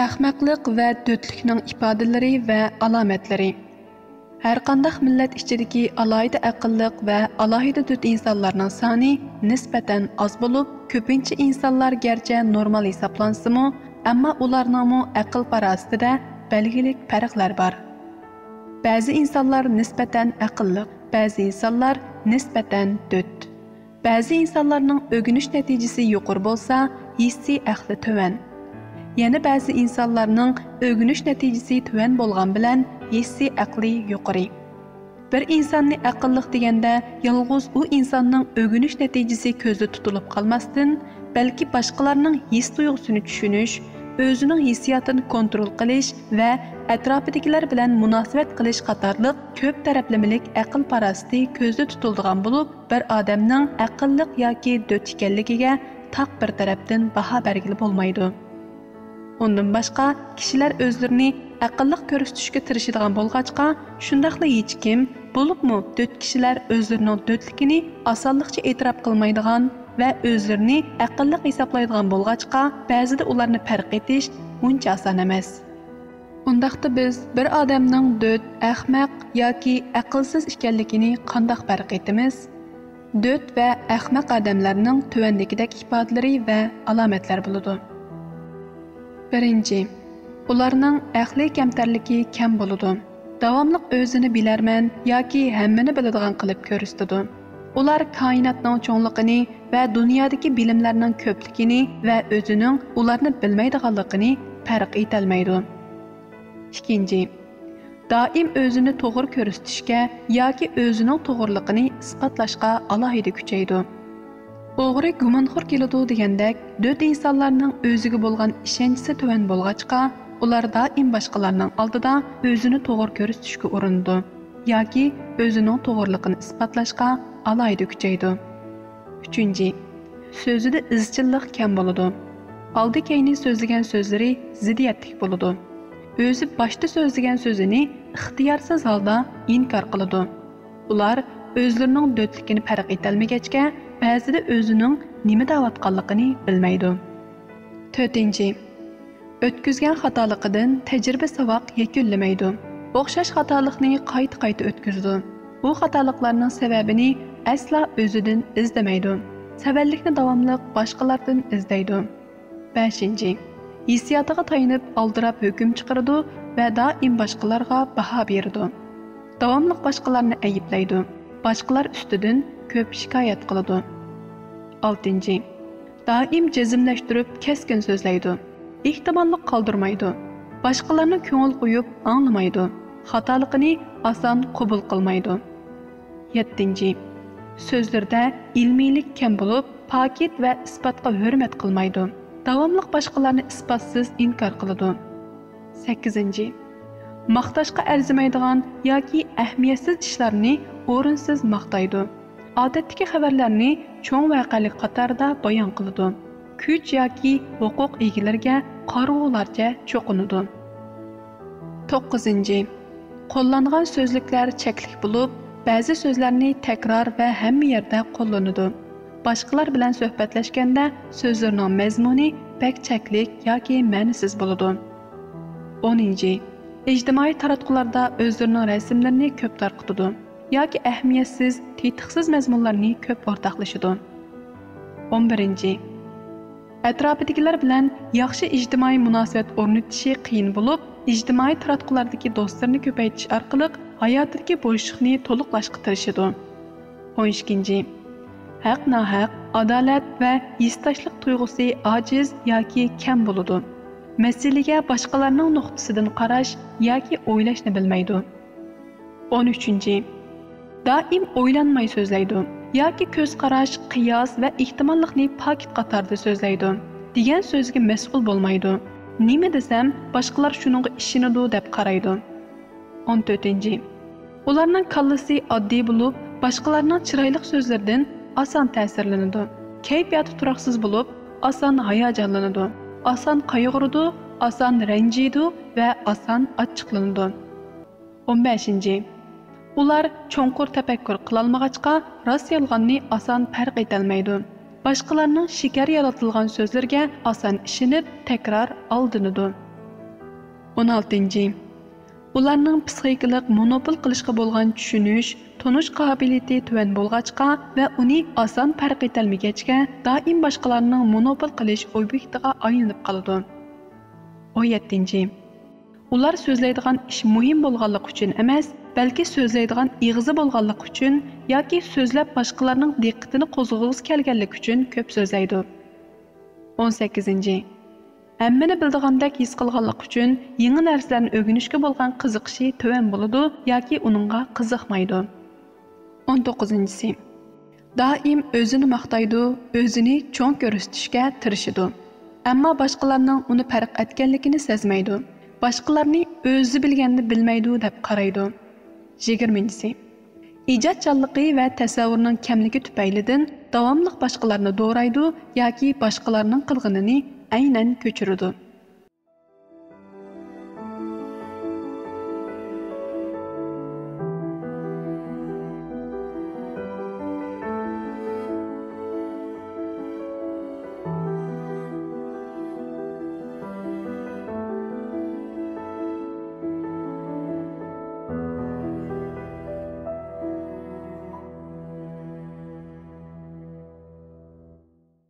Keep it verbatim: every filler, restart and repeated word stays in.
ئەخمەقلىق ۋە دۆتلۈكنىڭ ئىپادىلىرى ۋە ئالامەتلىرى. ھەرقانداق مىللەت ئىچىدىكى ئالاھىدە ئەقىللىق ۋە ئالاھىدە دۆت ئىنسانلارنىڭ سانى نىسبەتەن ئاز بولۇپ، كۆپىنچە ئىنسانلار گەرچە نورمال ھېسابلانسىمۇ، ئەمما ئۇلارنىڭمۇ ئەقىل-پاراسىتىدە بەلگىلىك پەرقلەر بار. بەزى ئىنسانلار نىسبەتەن ئەقىللىق، بەزى ئىنسانلار نىسبەتەن دۆت. بەزى ئىنسانلارنىڭ ئۆگىنىش نەتىجىسى يۇقىرى بولسا، ھېسسىي ئەقلى تۆۋەن. يەنە بەزى ئىنسانلارنىڭ ئۆگىنىش نەتىجىسى تۆۋەن بولغان بىلەن ھېسسىي ئەقلى يۇقىرى. بىر ئىنساننى ئەقىللىق دېگەندە، يالغۇز ئۇ ئىنساننىڭ ئۆگىنىش نەتىجىسى كۆزدە تۇتۇلۇپ قالماستىن، بەلكى باشقىلارنىڭ ھېس-تۇيغۇسىنى چۈشىنىش، ئۆزىنىڭ ھېسسىياتىنى كونترول قىلىش ۋە ئەتراپىدىكىلەر بىلەن مۇناسىۋەت قىلىش قاتارلىق كۆپ تەرەپلىمىلىك ئەقىل-پاراسىتى كۆزدە تۇتۇلىدىغان بولۇپ، بىر ئادەمنىڭ ئەقىللىق ياكى دۆت ئىكەنلىكىگە تاق بىر تەرەپتىن باھا بەرگىلى بولمايدۇ. ئۇندىن باشقا، كىشىلەر ئۆزلىرىنى ئەقىللىق كۆرسىتىشكە تىرىشىدىغان بولغاچقا، شۇنداقلا ھېچكىم، بولۇپمۇ دۆت كىشىلەر ئۆزلىرىنىڭ دۆتلۈكىنى ئاسانلىقچە ئېتىراپ قىلمايدىغان ۋە ئۆزلىرىنى ئەقىللىق ھېسابلايدىغان بولغاچقا، بەزىدە ئۇلارنى پەرق ئېتىش ئۇنچە ئاسان ئەمەس. ئۇنداقتا بىز بىر ئادەمنىڭ دۆت، ئەخمەق ياكى ئەقىلسىز ئىكەنلىكىنى قانداق پەرق ئېتىمىز؟ دۆت ۋە ئەخمەق ئادەملەرنىڭ تۆۋەندىكىدەك ئىپادىلىرى ۋە ئالامەتلەر بولىدۇ. بىرىنچى، ئۇلارنىڭ ئەقلىي كەمتەرلىكى كەم بولىدۇ. داۋاملىق ئۆزىنى بىلەرمەن ياكى ھەممىنى بىلىدىغان قىلىپ كۆرسىتىدۇ. ئۇلار كائىناتنىڭ چوڭلۇقىنى ۋە دۇنيادىكى بىلىملەرنىڭ كۆپلۈكىنى ۋە ئۆزىنىڭ ئۇلارنى بىلمەيدىغانلىقىنى پەرق ئېتەلمەيدۇ. ئىككىنچى، دائىم ئۆزىنى توغرا كۆرسىتىشكە ياكى ئۆزىنىڭ توغرىلىقىنى ئىسپاتلاشقا ئالاھىدە كۈچەيدۇ. ئوغرى گۇمانخور كېلىدۇ دېگەندەك، دۆت ئىنسانلارنىڭ ئۆزىگە بولغان ئىشەنچىسى تۆۋەن بولغاچقا، ئۇلار دائىم باشقىلارنىڭ ئالدىدا ئۆزىنى توغرا كۆرسىتىشكە ئۇرۇنىدۇ ياكى ئۆزىنىڭ توغرىلىقىنى ئىسپاتلاشقا ئالاھىدە كۈچەيدۇ. ئۈچىنچى، سۆزىدە ئىزچىللىق كەم بولىدۇ. ئالدى-كەينى سۆزلىگەن سۆزلىرى زىددىيەتلىك بولىدۇ. ئۆزى باشتا سۆزلىگەن سۆزىنى ئىختىيارسىز ھالدا ئىنكار قىلىدۇ. ئۇلار ئۆزلىرىنىڭ دۆتلۈكىنى پەرق ئېتەلمىگەچكە، بەزىدە ئۆزىنىڭ نېمە دەۋاتقانلىقىنى بىلمەيدۇ. تۆتىنچى، ئۆتكۈزگەن خاتالىقىدىن تەجرىبە-ساۋاق يەكۈنلىمەيدۇ. ئوخشاش خاتالىقنى قايتا-قايتا ئۆتكۈزىدۇ. بۇ خاتالىقلارنىڭ سەۋەبىنى ئەسلا ئۆزىدىن ئىزدىمەيدۇ. سەۋەنلىكنى داۋاملىق باشقىلاردىن ئىزدەيدۇ. بەشىنچى، ھېسسىياتىغا تايىنىپ ئالدىراپ ھۆكۈم چىقىرىدۇ ۋە دائىم باشقىلارغا باھا بېرىدۇ. داۋاملىق باشقىلارنى ئەيىبلەيدۇ. باشقىلار ئۈستىدىن كۆپ شىكايەت قىلىدۇ. ئالتىنچى، دائىم جەزملەشتۈرۈپ كەسكىن سۆزلەيدۇ. ئېھتىماللىق قالدۇرمايدۇ. باشقىلارنى كۆڭۈل قويۇپ ئاڭلىمايدۇ. خاتالىقىنى ئاسان قوبۇل قىلمايدۇ. يەتتىنچى، سۆزلىرىدە ئىلمىيلىك كەم بولۇپ، پاكىت ۋە ئىسپاتقا ھۆرمەت قىلمايدۇ. داۋاملىق باشقىلارنى ئىسپاتسىز ئىنكار قىلىدۇ. سەككىزىنچى، ماختاشقا ئەرزىمەيدىغان ياكى ئەھمىيەتسىز ئىشلارنى ئورۇنسىز ماختايدۇ. ئادەتتىكى خەۋەرلەرنى چوڭ ۋەقەلىك قاتاردا بايان قىلىدۇ. كۈچ ياكى ھوقۇق ئىگىلىرىگە قارىغۇلارچە چوقۇنىدۇ. توققۇزىنچى، قوللانغان سۆزلۈكلەر چەكلىك بولۇپ، بەزى سۆزلەرنى تەكرار ۋە ھەممە يەردە قوللىنىدۇ. باشقىلار بىلەن سۆھبەتلەشكەندە سۆزلىرىنىڭ مەزمۇنى بەك چەكلىك ياكى مەنىسىز بولىدۇ. ئونىنچى، ئىجتىمائىي تاراتقۇلاردا ئۆزلىرىنىڭ رەسىملىرىنى كۆپ تارقىتىدۇ ياكى ئەھمىيەتسىز، تېتىقسىز مەزمۇنلارنى كۆپ ئورتاقلىشىدۇ. ئون بىرىنچى، ئەتراپىدىكىلەر بىلەن ياخشى ئىجتىمائىي مۇناسىۋەت ئورنىتىشى قىيىن بولۇپ، ئىجتىمائىي تاراتقۇلاردىكى دوستلىرىنى كۆپەيتىش ئارقىلىق ھاياتىدىكى بوشلۇقنى تولۇقلاشقا تىرىشىدۇ. ئون ئىككىنچى، ھەق-ناھەق، ئادالەت ۋە ھېسداشلىق تۇيغۇسى ئاجىز ياكى كەم بولىدۇ. مەسىلىگە باشقىلارنىڭ نۇقتىسىدىن قاراش ياكى ئويلاشنى بىلمەيدۇ. ئون ئۈچىنچى، دائىم ئويلانماي سۆزلەيدۇ ياكى كۆز قاراش، قىياس ۋە ئېھتىماللىقنى پاكىت قاتاردا سۆزلەيدۇ. دېگەن سۆزىگە مەسئۇل بولمايدۇ. نېمە دېسەم، باشقىلار شۇنىڭغا ئىشىنىدۇ دەپ قارايدۇ. ئون تۆتىنچى، ئۇلارنىڭ كاللىسى ئاددىي بولۇپ، باشقىلارنىڭ چىرايلىق سۆزلىرىدىن ئاسان تەسىرلىنىدۇ. كەيپىياتى تۇراقسىز بولۇپ، ئاسان ھاياجانلىنىدۇ، ئاسان قايغۇرىدۇ، ئاسان رەنجىيدۇ ۋە ئاسان ئاچچىقلىنىدۇ. ئون بەشىنچى، ئۇلار چوڭقۇر تەپەككۇر قىلالمىغاچقا، راست-يالغاننى ئاسان پەرق ئېتەلمەيدۇ. باشقىلارنىڭ شېكەر يالىتىلغان سۆزلىرىگە ئاسان ئىشىنىپ، تەكرار ئالدىنىدۇ. ئون ئالتىنچى، ئۇلارنىڭ پسىخىكىلىق مونوپول قىلىشقا بولغان چۈشىنىش، تونۇش قابىلىيىتى تۆۋەن بولغاچقا ۋە ئۇنى ئاسان پەرق ئېتەلمىگەچكە، دائىم باشقىلارنىڭ مونوپول قىلىش ئوبيېكتىغا ئايلىنىپ قالىدۇ. ئون يەتتىنچى، ئۇلار سۆزلەيدىغان ئىش مۇھىم بولغانلىقى ئۈچۈن ئەمەس، بەلكى سۆزلەيدىغان ئېغىزى بولغانلىقى ئۈچۈن ياكى سۆزلەپ باشقىلارنىڭ دىققىتىنى قوزغىغۇسى كەلگەنلىكى ئۈچۈن كۆپ سۆزلەيدۇ. ئون سەككىزىنچى، ھەممىنى بىلىدىغاندەك ھېس قىلغانلىقى ئۈچۈن يېڭى نەرسىلەرنى ئۆگىنىشكە بولغان قىزىقىشى تۆۋەن بولىدۇ ياكى ئۇنىڭغا قىزىقمايدۇ. ئون توققۇزىنچىسى، دائىم ئۆزىنى ماختايدۇ، ئۆزىنى چوڭ كۆرسىتىشكە تىرىشىدۇ. ئەمما باشقىلارنىڭ ئۇنى پەرق ئەتكەنلىكىنى سەزمەيدۇ. باشقىلارنى ئۆزى بىلگەننى بىلمەيدۇ دەپ قارايدۇ. يىگىرمىنچىسى، ئىجادچانلىقى ۋە تەسەۋۋۇرىنىڭ كەملىكى تۈپەيلىدىن داۋاملىق باشقىلارنى دورايدۇ ياكى باشقىلارنىڭ قىلغىنىنى ئەينەن كۆچۈرىدۇ.